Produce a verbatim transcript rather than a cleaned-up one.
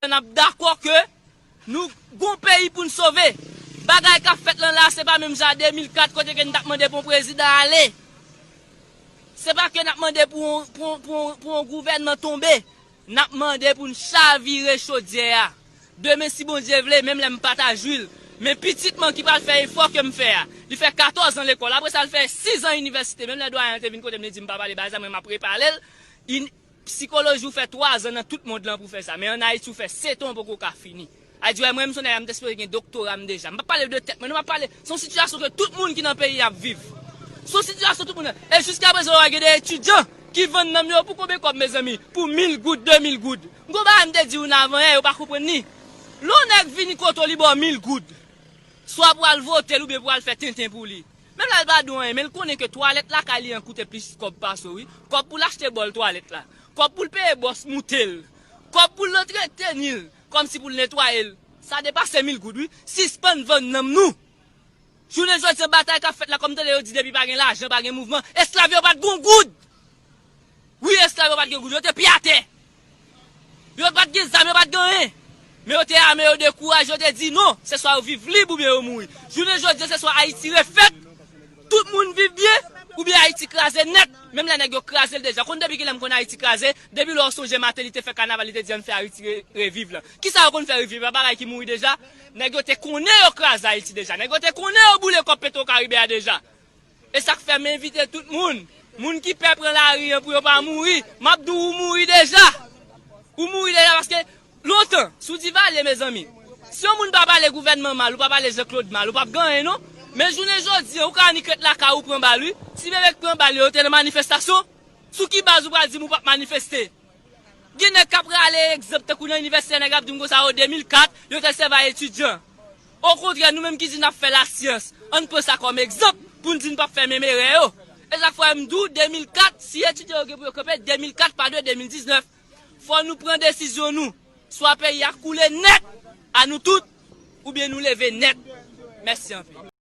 n ap dakò ke nou gon peyi pou n sove. Bagay k ap fèt lan la, se pa menm jan de mil kat kote ke n t ap mande pou yon prezidan ale. Se pa ke n ap mande pou yon, pou yon, pou yon, pou yon gouvènman tonbe. N ap mande pou n chavire chodyè a. Demen, si Bondye vle, menm lè m pa ta jwi l, men pitit mwen ki pral fè efò ke m fè a, li fè katòz an lekòl. Apre sa, l fè sis an inivèsite. Menm lè dwayen an te vin kote m, li di m pa pale bagay sa, mwen m ap repale l. In-, sikoloji, ou fè twa zan nan tout mond lan pou fè sa. Men ann Ayiti, ou fè sèt an, ou poko ka fini. A di, wè, mwen, m se yon nèg, m te sipoze gen doktora m deja. M p ap pale de tèt mwen, non, m ap pale, se yon sitiyasyon ke tout moun ki nan peyi a ap viv. Se yon sitiyasyon tout moun nan. E jiska prezan, w a gen de etidyan ki vann nanm yo pou konbyen kòb, mezanmi? Pou mil goud, de mil goud. M gon bagay m te di w nan avan yè, yo pa konprann li. Lè yon nèg vini kote w, li ba w mil goud. Swa pou al vote l oubyen pou al fè tenten pou li. Menm lè l pa di w anyen, men l konnen ke twalèt lakay li an koute plis kòb pase w, wi. Kòb pou l achte bòl twalèt la. Kòb pou l peye bòs moute l. Kòb pou l antreteni l, kòmsi pou l netwaye l. Sa depase mil goud, wi. Sispann vann nanm nou. Jounen jodi a, batay k ap fèt la, kòm tande yo di depi pa gen lajan, pa gen mouvman, esklav yo pa t gen yon goud. Wi, esklav yo pa t gen goud, yo te pye atè. Yo pa t gen zam, yo pa t gen anyen. Men yo te ame, yo dekouraje, yo te di non, se swa yo viv lib oubyen yo mouri. Jounen jodi a, se swa Ayiti refèt, tout moun viv byen, oubyen Ayiti kraze nèt. Menm lè nèg yo kraze l deja. Konn depi kilè m konn Ayiti kraze? Depi lè w sonje Martelly te fè kanaval, li te di ann fè Ayiti re-, reviv lan. Kisa yo konn fè reviv? Pa bagay ki mouri deja? Nèg yo te konnen yo kraze Ayiti deja. Nèg yo te konnen yo boule kòb Petwokaribe a deja. E sa k fè m envite tout moun, moun ki pè pran lari an pou yo pa mouri, m ap di w, ou mouri deja. Ou mouri deja paske lontan, sou Divalye, mezanmi, si yon moun pa pale gouvènman mal, ou pa pale Jean Claude mal, ou p ap gen anyen, non. Men jounen jodi a, ou ka annik ret lakay ou pran bal, wi. Ti bebe k pran bal yo, yo te nan manifestasyon. Sou ki baz ou pral di m ou p ap manifeste? Gen nèg k ap rale egzanp tankou nan inivèsite, nèg ap di m konsa, o, de mil kat, yo te sèvi a etidyan. Okontrè, nou menm ki di n ap fè lasyans, ann pran sa kòm egzanp pou n di n p ap fè menm erè yo. E sa k fè m di w, de mil kat, si etidyan yo gen pou yo kanpe, de mil kat pa dwe de mil diznèf. Fò nou pran desizyon nou. Swa peyi a koule nèt, a nou tout, oubyen nou leve nèt. Mèsi anpil.